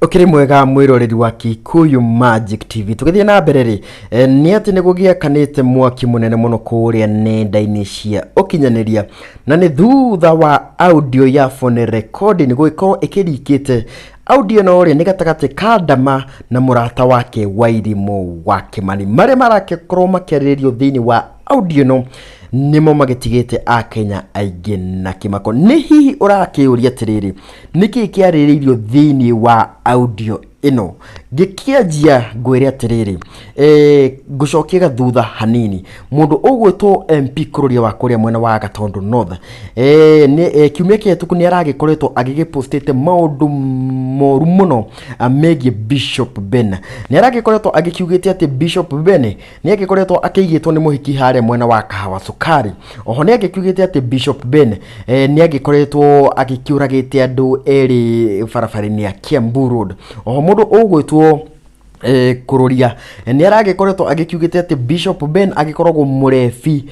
Ũkĩrĩ mwega mwĩroreri wa Kikuyu Magic TV. Tũgĩthiĩ na mbere rĩ, nĩ atĩ nĩ gũgĩakanĩte mwaki mũnene mũno kũrĩa nenda-inĩ cia ũkinyanĩria, na nĩ thutha wa audio ya phone recording gũgĩkorwo ĩkĩrikĩte. Audio ĩno rĩ, nĩ gatagatĩ ka Ndama na mũrata wake Wairimũ wa Kĩmani, marĩa marakorwo makĩarĩrĩrio thĩinĩ wa audio ĩno nĩmo magĩtigĩte Akenya aingĩ na kĩmako. Nĩ hihi ũrakĩũria atĩrĩrĩ, Nĩkĩ kĩarĩrĩirio thĩinĩ wa audio ĩno? Ngĩkĩanjia ngwĩre atĩrĩrĩ, ngũcokie gathutha hanini. Mũndũ ũgwĩtwo MP Kururia wa kũrĩa mwena wa Gatundu North, kiumia kĩhĩtũku nĩ aragĩkoretwo agĩgĩpostĩte maũndũ moru mũno megiĩ Bishop Ben. Nĩ aragĩkoretwo agĩkiugĩte atĩ Bishop Ben nĩ agĩkoretwo akĩigĩtwo nĩ mũhiki harĩa mwena wa Kahawa Sukari. Oho nĩ agĩkiugĩte atĩ Bishop Ben nĩ agĩkoretwo agĩkĩũragĩte andũ erĩ barabara-inĩ ya Kiambu Road. Oho mũndũ ũgwĩtwo Kururia nĩ aragĩkoretwo agĩkiugĩte atĩ Bishop Ben agĩkoragwo mũrebi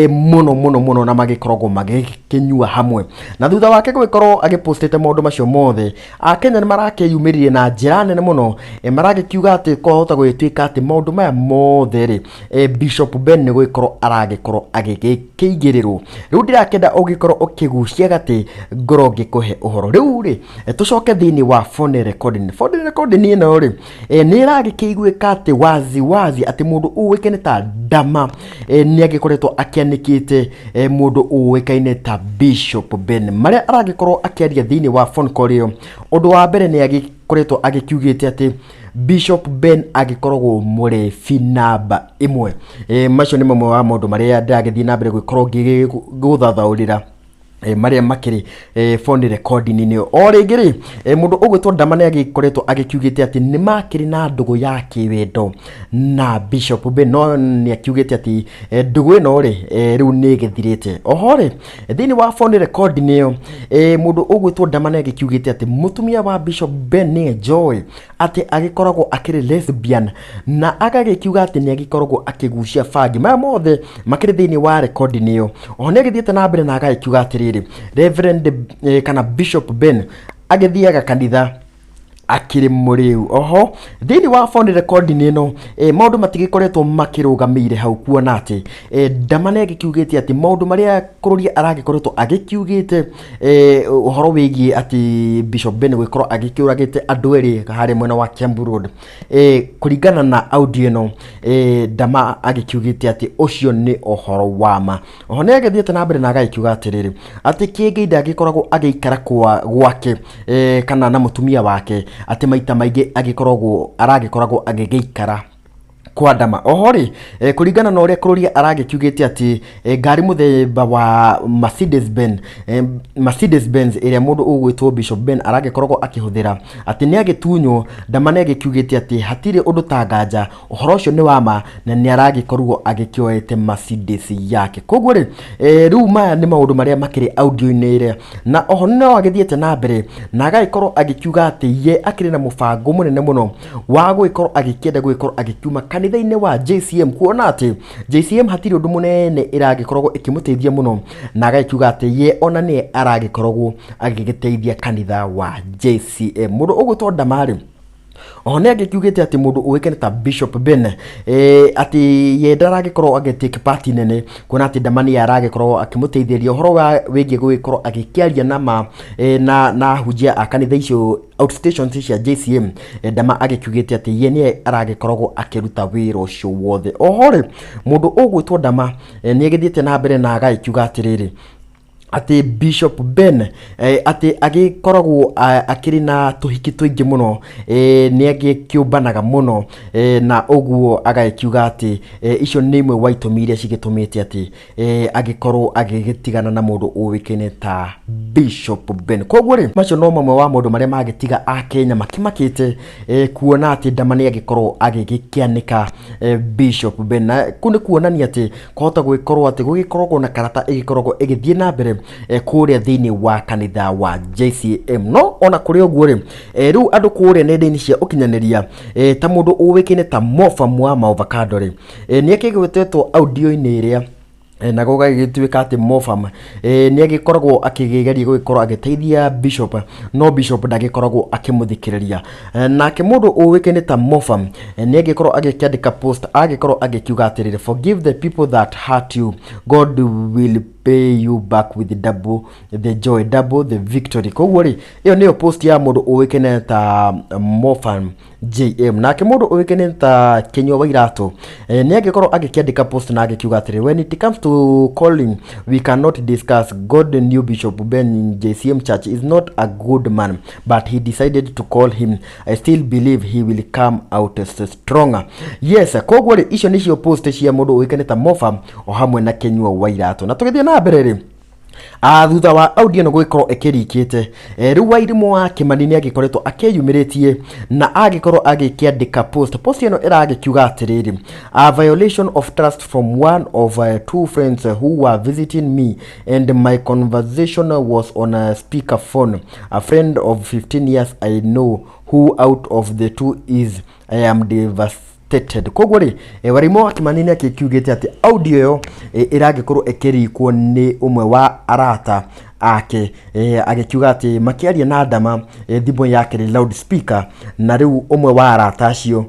mũno mũno mũno na magĩkoragwo magĩkĩnyua hamwe. Na thutha wake gũgĩkorwo agĩpostĩte maũndũ macio mothe, Akenya nĩ marakĩyumĩririe na njĩra nene mũno, maragĩkiuga atĩ kwahota gũgĩtuĩka atĩ maũndũ maya mothe rĩ, Bishop Ben nĩ gũgĩkorwo aragĩkorwo agĩkĩigĩrĩrwo. Rĩu ndirakĩenda ũgĩkorwo ũkĩgucia gatĩ ngorwo ngĩkũhe ũhoro. Rĩu rĩ, tũcoke thĩinĩ wa phone recording. Phone recording ĩno rĩ, nĩ ĩragĩkĩiguĩka atĩ wazi wazi atĩ mũndũ ũĩkaine ta Ndama nĩ agĩkoretwo akĩanĩkĩte mũndũ ũĩkaine ta Bishop Ben. Marĩa aragĩkorwo akĩaria thĩinĩ wa phone call ĩyo, ũndũ wa mbere nĩ agĩkoretwo agĩkiugĩte atĩ Bishop Ben agĩkoragwo mũrebi namba ĩmwe. Macio nĩ mamwe wa maũndũ marĩa ndĩragĩthiĩ na mbere gũgĩkorwo ngĩgũthathaũrĩra marĩa makĩrĩ phone recording-inĩ. O rĩngĩ rĩ, mũndũ ũgwĩtwo Ndama nĩ agĩkoretwo agĩkiugĩte atĩ nĩ makĩrĩ na ndũgũ ya kĩwendo na Bishop Ben, no nĩ akiugĩte atĩ ndũgũ ĩno rĩ, rĩu nĩ ĩgĩthirĩte. Oho rĩ, thĩinĩ wa phone recording ĩyo, mũndũ ũgwĩtwo Ndama nĩ agĩkiugĩte atĩ mũtumia wa Bishop Ben nĩye Joy, atĩ agĩkoragwo akĩrĩ lesbian na agagĩkiuga atĩ nĩ agĩkoragwo akĩgucia bangi. Maya mothe makĩrĩ thĩinĩ wa recording ĩyo. Oho nĩ agĩthiĩte na mbere na agagĩkiuga atĩrĩrĩ, Reverend kana Bishop Ben agĩthiaga kanitha akĩrĩ mũrĩu. Oho thĩinĩ wa phone recording ĩno, maũndũ matigĩkoretwo makĩrũgamĩire hau, kuona atĩ Ndama nĩ agĩkiugĩte atĩ maũndũ marĩa Kururia aragĩkoretwo agĩkiugĩte ũhoro wĩgiĩ atĩ Bishop Ben gũgĩkorwo agĩkĩũragĩte andũ erĩ harĩa mwena wa Kiambu Road, kũringana na audio ĩno, Ndama agĩkiugĩte atĩ ũcio nĩ ũhoro wa ma. Oho nĩ agĩthiĩte na mbere na agagĩkiuga atĩrĩrĩ, atĩ Kĩengei ndagĩkoragwo agĩikara kwa gwake kana na mũtumia wake, atĩ maita maingĩ agĩkoragwo aragĩkoragwo agĩgĩikara kwa Ndama. Oho rĩ, kũringana na ũrĩa Kururia aragĩkiugĩte atĩ ngari mũthemba wa Mercedes Benz, Mercedes Benz ĩrĩa mũndũ ũgwĩtwo Bishop Ben aragĩkoragwo akĩhũthĩra atĩ nĩ agĩtunywo, Ndama nĩ agĩkiugĩte atĩ hatirĩ ũndũ ta nganja ũhoro ũcio nĩ wa ma na nĩ aragĩkorwo agĩkĩoete Mercedes yake. Koguo rĩ, rĩu maya nĩ maũndũ marĩa makĩrĩ audio-inĩ ĩrĩa, na oho no agĩthiĩte na mbere na agagĩkorwo agĩkiuga atĩ ye akĩrĩ na mũbango mũnene mũno wa gũgĩkorwo agĩkĩenda gũgĩkorwo agĩkiuma kanitha-inĩ wa JCM, kuona atĩ JCM hatirĩ ũndũ mũnene ĩragĩkoragwo ĩkĩmũteithia mũno, na agagĩkiuga atĩ ye ona nĩye aragĩkoragwo agĩgĩteithia kanitha wa JCM. Mũndũ ũgwĩtwo Ndama rĩ, oho nĩ agĩkiugĩte atĩ mũndũ ũĩkaine ta Bishop Ben, atĩ ye ndaragĩkorwo agĩ take part nene, kuona atĩ Ndama nĩye aragĩkorwo akĩmũteithĩrĩria ũhoro wa wĩgiĩ gũgĩkorwo agĩkĩaria na ma na ahunjia a kanitha icio outstations cia JCM. Ndama agĩkiugĩte atĩ ye nĩye aragĩkoragwo akĩruta wĩra ũcio wothe. Oho rĩ, mũndũ ũgwĩtwo Ndama nĩ agĩthiĩte na mbere na agagĩkiuga atĩrĩrĩ, atĩ Bishop Ben atĩ agĩkoragwo akĩrĩ na tũhiki tũingĩ mũno, nĩ agĩkĩũmbanaga mũno, na ũguo agagĩkiuga atĩ icio nĩ imwe wa itũmi iria cigĩtũmĩte atĩ agĩkorwo agĩgĩtigana na mũndũ ũĩkaine ta Bishop Ben. Koguo rĩ, macio no mamwe wa maũndũ marĩa magĩtiga Akenya makĩmakĩte, kuona atĩ Ndama nĩ agĩkorwo agĩgĩkĩanĩka Bishop Ben, na kũu nĩ kuonania atĩ kwahota gũgĩkorwo atĩ gũgĩkoragwo na karata ĩgĩkoragwo ĩgĩthiĩ na mbere kũrĩa thĩinĩ wa kanitha wa JCM. No ona kũrĩ ũguo rĩ, rĩu andũ kũrĩa nenda-inĩ cia ũkinyanĩria, ta mũndũ ũĩkaine ta Mofa wa Maovacado rĩ, nĩ akĩgwetetwo audio-inĩ ĩrĩa Na gũgagĩtuĩka atĩ Mofam nĩ agĩkoragwo akĩgeria gũgĩkorwo agĩteithia Bishop, no Bishop ndagĩkoragwo akĩmũthikĩrĩria. Nake mũndũ ũĩkaine ta Mofam nĩ agĩkorwo agĩkĩandĩka post, agĩkorwo agĩkiuga atĩrĩrĩ, "Forgive the people that hurt you. God will pay you back with double the joy, double the victory." Koguo rĩ, ĩyo nĩyo post ya mũndũ ũĩkaine ta Mofam JM. Nake mũndũ ũĩkaine ta Kinyua wa Iratũ nĩ angĩkorwo agĩkĩandĩka post na agĩkiuga atĩrĩ, "When it comes to calling, we cannot discuss. God knew Bishop Ben JCM Church is not a good man, but he decided to call him. I still believe he will come out stronger." Yes, koguo rĩ, icio nĩcio post cia mũndũ ũĩkaine ta Mofam o hamwe na Kinyua wa Iratũ. Na tũgĩthiĩ na mbere rĩ, thutha wa audio ĩno gũgĩkorwo ĩkĩrikĩte, rĩu Wairimũ wa Kĩmani nĩ agĩkoretwo akĩyumĩrĩtie na agĩkorwo agĩkĩandĩka post. Post ĩno ĩragĩkiuga atĩrĩrĩ, "A violation of trust from one of two friends who were visiting me, and my conversation was on a speaker phone. A friend of 15 years. I know who out of the two is. I am devastated." Koguo rĩ, Warimũ wa Kĩmani nĩ akĩkiugĩte atĩ audio ĩyo ĩragĩkorwo ĩkĩrikwo nĩ ũmwe wa arata ake, agĩkiuga atĩ makĩaria na Ndama, thimũ yake rĩ loud speaker, na rĩu ũmwe wa arata acio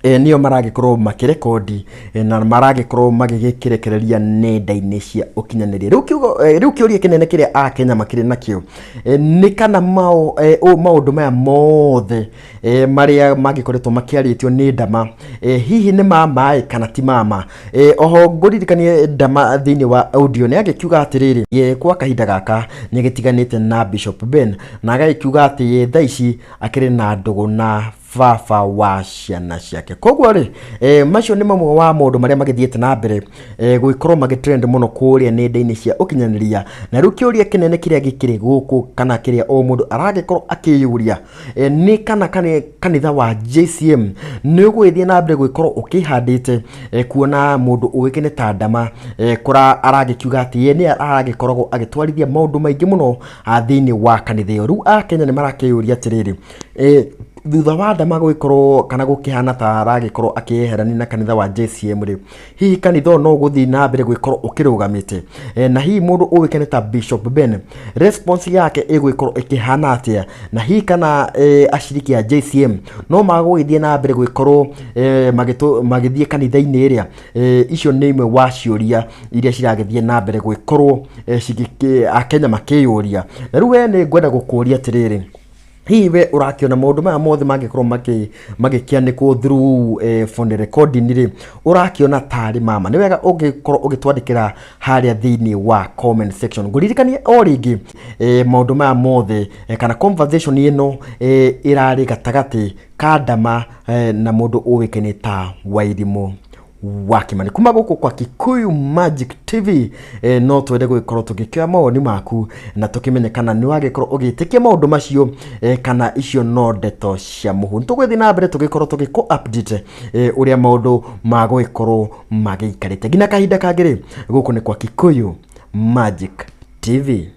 nĩo maragĩkorwo makĩrekondi na maragĩkorwo magĩgĩkĩrekereria nenda-inĩ cia ũkinyanĩria. Rĩu kiugo, rĩu kĩũria kĩnene kĩrĩa akenya makĩrĩ nakĩo nĩ kana maũndũ maya mothe marĩa mangĩkoretwo makĩarĩtio nĩ Ndama, hihi nĩ ma maĩ kana ti mama? Oho ngũririkanie Ndama thĩinĩ wa audio nĩ agĩkiuga atĩrĩrĩ, kwa kahinda gaka nĩ agĩtiganĩte na Bishop Ben, na agagĩkiuga atĩ ye thaa ici akĩrĩ na ndũgũ na baba wa ciana ciake. Koguo rĩ, macio nĩ mamwe wa maũndũ marĩa magĩthiĩte na mbere gũgĩkorwo magĩtrend mũno kũrĩa nenda-inĩ cia ũkinyanĩria. Na rĩu kĩũria kĩnene kĩrĩa gĩkĩrĩ gũkũ, kana kĩrĩa o mũndũ aragĩkorwo akĩyũria, nĩ kana kanitha wa JCM nĩ ũgũgĩthiĩ na mbere gũgĩkorwo ũkĩhandĩte, kuona mũndũ ũĩkaine ta Ndama kũra aragĩkiuga atĩ ye nĩ aragĩkoragwo agĩtwarithia maũndũ maingĩ mũno thĩinĩ wa kanitha ĩyo. Rĩu akenya nĩ marakĩyũria atĩrĩrĩ, thutha wa Ndama gũgĩkorwo kana gũkĩhana ta aragĩkorwo akĩyeherania na kanitha wa JCM rĩ, hihi kanitha ũyũ no ũgũthiĩ na mbere gũgĩkorwo ũkĩrũgamĩte? Na hihi mũndũ ũĩkaine ta Bishop Ben, response yake ĩgũgĩkorwo ĩkĩhana atĩa? Na hihi kana aciriki a JCM no magũgĩthiĩ na mbere gũgĩkorwo magĩthiĩ kanitha-inĩ ĩrĩa? Icio nĩ imwe wa ciũria iria ciragĩthiĩ na mbere gũgĩkorwo akenya makĩyũria. Na rĩu we nĩ ngwenda gũkũria atĩrĩrĩ, hihi we ũrakĩona maũndũ maya mothe mangĩkorwo magĩkĩanĩkwo through phone recording rĩ, ũrakĩona tarĩ mama? Nĩ wega ũngĩkorwo ũgĩtwandĩkĩra harĩa thĩinĩ wa comment section. Ngũririkanie o rĩngĩ, maũndũ maya mothe, kana conversation ĩno, ĩrarĩ gatagatĩ ka Ndama na mũndũ ũĩkaine ta Wairimũ wa Kĩmani. Kuma gũkũ kwa Kikuyu Magic TV, no twende gũgĩkorwo tũgĩkĩoya mawoni maku na tũkĩmenye kana nĩ wagĩkorwo ũgĩtĩkia maũndũ macio, kana icio no ndeto cia mũhu. Nĩ tũgũgĩthiĩ na mbere tũgĩkorwo tũgĩkũ update ũrĩa maũndũ magũgĩkorwo magĩikarĩte. Nginya kahinda kangĩ rĩ, gũkũ nĩ kwa Kikuyu Magic TV.